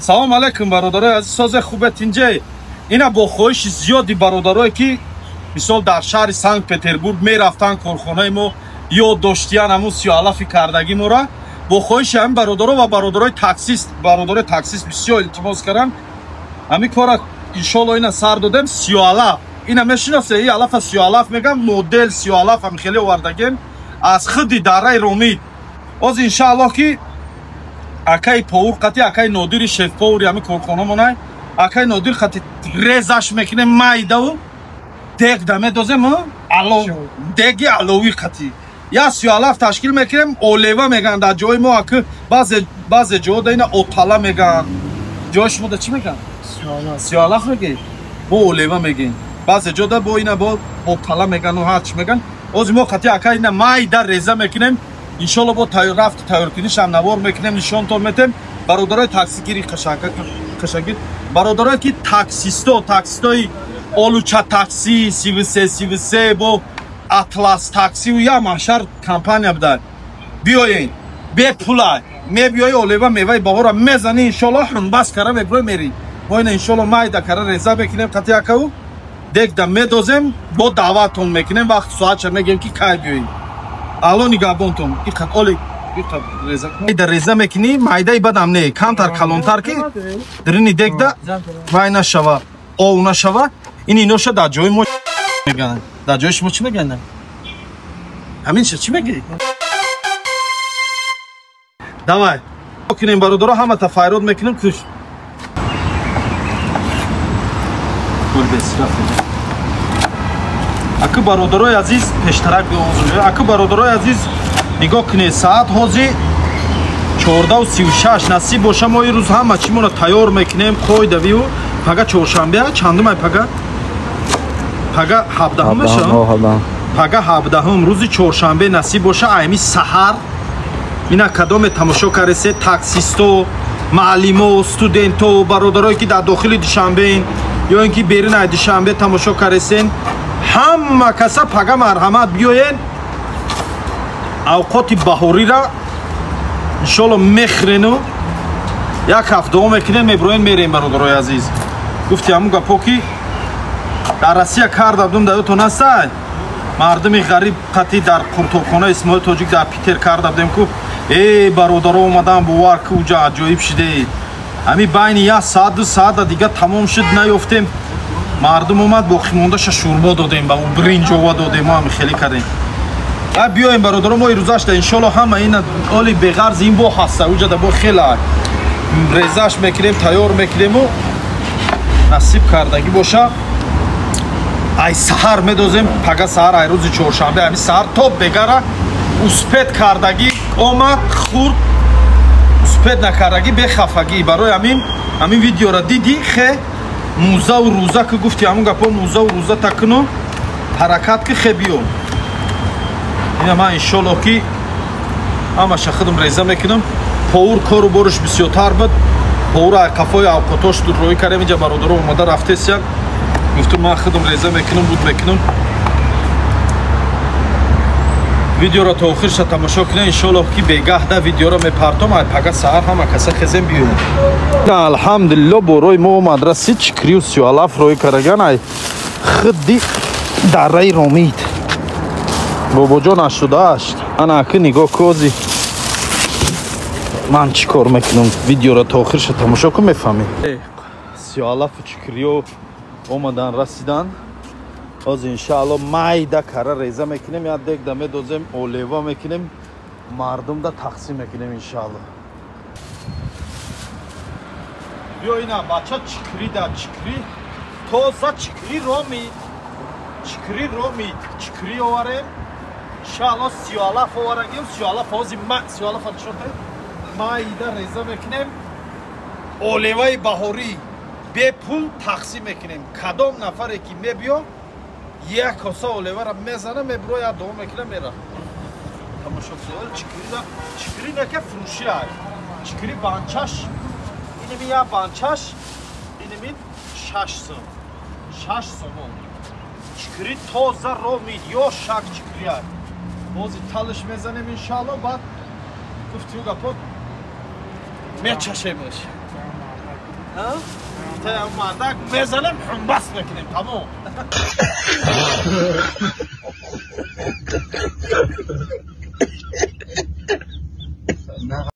Салом алейкум бародарои азиз, созе хубе тинҷе. Ина бо хоҳиши зиёди бародарое ки мисол дар шаҳри Санкт-Петербург мерафтан корхонаи мо ёд доштиян ҳамун сиёҳалафи кардагӣ мора, бо хоҳиши ҳамин бародаро ва бародарои таксист, бародарои таксист бисёр илтимос кардам. Ҳамин кора иншоалло ина сар додем. Сиёҳалаф ина мешиносе, и алафа сиёҳалаф мегам, модел сиёҳалаф ҳам хеле овардагем аз худи дараи Ромид. Оз иншоаллоҳ ки акаи повур қати акаи Нодири шеф-повури ҳамин корхонамонай, акаи Нодир қати резаш мекунем майдаву дегда медозем, ало деги аловӣ қати я сиёҳалаф ташкил мекунем. Олева меган дар ҷои мо, аки баъзе ҷода ина отала меган. Ҷои шумо да чӣ меган? Сиёҳалаф мегӣ? Мо олева мегем. Баъзе ҷода бо ина бо отала мегану ҳарчи меган. Ози мо қати акаи ина майда реза мекунем. Иншоалло бо рафти тайёркунишам навор мекунем, нишонтон метем. Бародарои таксигири қашангир, бародарое ки таксисто, таксистои Олуча такси, 33 33 бо Атлас такси я маҳшар компания буда. Биёен, бепула мебиёи, олева меваи баҳора мезани, иншоалло ҳунбас кара меброи мери. Мо ина иншоалло майда кара реза мекунем қати акаву дегда медозем, бо даъватон мекунем, вақт соатша мегем ки кай биёед. Алло нигаҳбонтон. Иқат оли иқат реза. Майда реза мекунӣ, майдаи бадам не, камтар калонтар ки дарини дегда вай нашава, ов нашава. Ин иноша дар ҷои мо мегӯянд. Дар ҷои шумо чӣ мегӯянд? Ҳамин чӣ мегӯӣ? Давай. Кунем бародаро, ҳамата файрод мекунем куш. Аку бародарои азиз, пештарак биёзум. Аку бародарои азиз, нигоҳ кунед, саат ҳозир 14:36 насиб боша, мо ирӯз ҳама чимонро тайёр мекунем, қоидавию пага чоршанбе, чандумай пага? Пага 17 меша? Пага 17 рӯзи чоршанбе насиб боша, айми саҳар ина кадоме тамошо каресе, таксисто, маълимо, студенто, бародарое ки дар дохили Душанбеин ё ин ки берун аз Душанбе тамошо каресен, ҳама каса пага марҳамат биёен, авқоти баҳорира иншоалло мехӯрену як ҳафтао мекунем, меброен, мерем. Бародарои азиз, гуфти ҳамун гапо ки дар Россия карда будум, дар ёдтон ҳастай? Мардуми ғариб қати дар қуртобхонаи Исмоил Тоҷик дар Питер карда будем ку, э бародаро омадан, бовар ку, уҷа аҷоиб шиде. Ҳамин байни як саат ду саата дига тамом шуд, наёфтем. Мардум омад, боқимондаша шӯрбо додем, ба ӯ бринҷова додем, мо ҳами хеле кардем. А биёем бародаро, мо ирӯзашта иншоалло ҳама ина оли беғарзи ин бо ҳаста, уҷада бо хела резаш мекунем, тайёр мекунему насиб кардагӣ боша. Ай саҳар медозем, пага саҳар, ай рӯзи чоршанбе, ҳами саҳар то бегара успет кардагӣ омад, хурд, успет накардагӣ бехафагӣ. Барои ҳамин видеора дидӣ, хе музаву рӯза ки гуфти ҳамун гапо, музаву рӯза такуну ҳаракат ки хе биё. Ина ман иншоалло ки ҳамаша худам реза мекунам. Повур кору борш бисёртар буд. Повур ай қафои авқотош рӯй кардем, инҷа бародаро омада рафтесиян. Гуфтум ман худам реза мекунам, буд мекунам. Видеоро то охирша тамошо кунед, иншоалло ки бегаҳда видеоро мепартом, ай пага саҳар ҳама каса хезем биёем. Алҳамдулилло борои мо омад расид, чикрию сиёҳалаф рӯй караган ай худи дараи Ромид. Бобоҷон 88. Ана аки нигоҳ кози ман чӣ кор мекунам, видеоро то охирша тамошо кун, мефаҳмед. Сиёҳалафу чикриё омадан расидан. Ҳозир иншаалло майда кара реза мекунем, як дегда медозем, олева мекунем, мардумда тақсим мекунем иншаалло. Биё ина бача чикри да чикри, тоза чикри Ромид, чикри Ромид, чикри оварем. Иншаалло сиёҳалаф оварагем, сиёҳалаф ҳозир ма сиёҳалаф нишон диҳем. Майда реза мекунем, олеваи баҳорӣ бепул тақсим мекунем. Кадом нафаре ки мебиё, як коса олевара мезана, меброя, дуо мекуна, мера. Тамошо кунед, чикрина, чикрина ке фурӯши ай. Чикри банчаш, иними як банчаш, иними 6 сом. 6 сомон. Чикри тоза Ромид, ё шак чикри ай. Бози талиш мезанем иншаалло, баъд гуфтию гапо мечашемш. Та мардак мезанем, ҳумбас мекунем, тамом.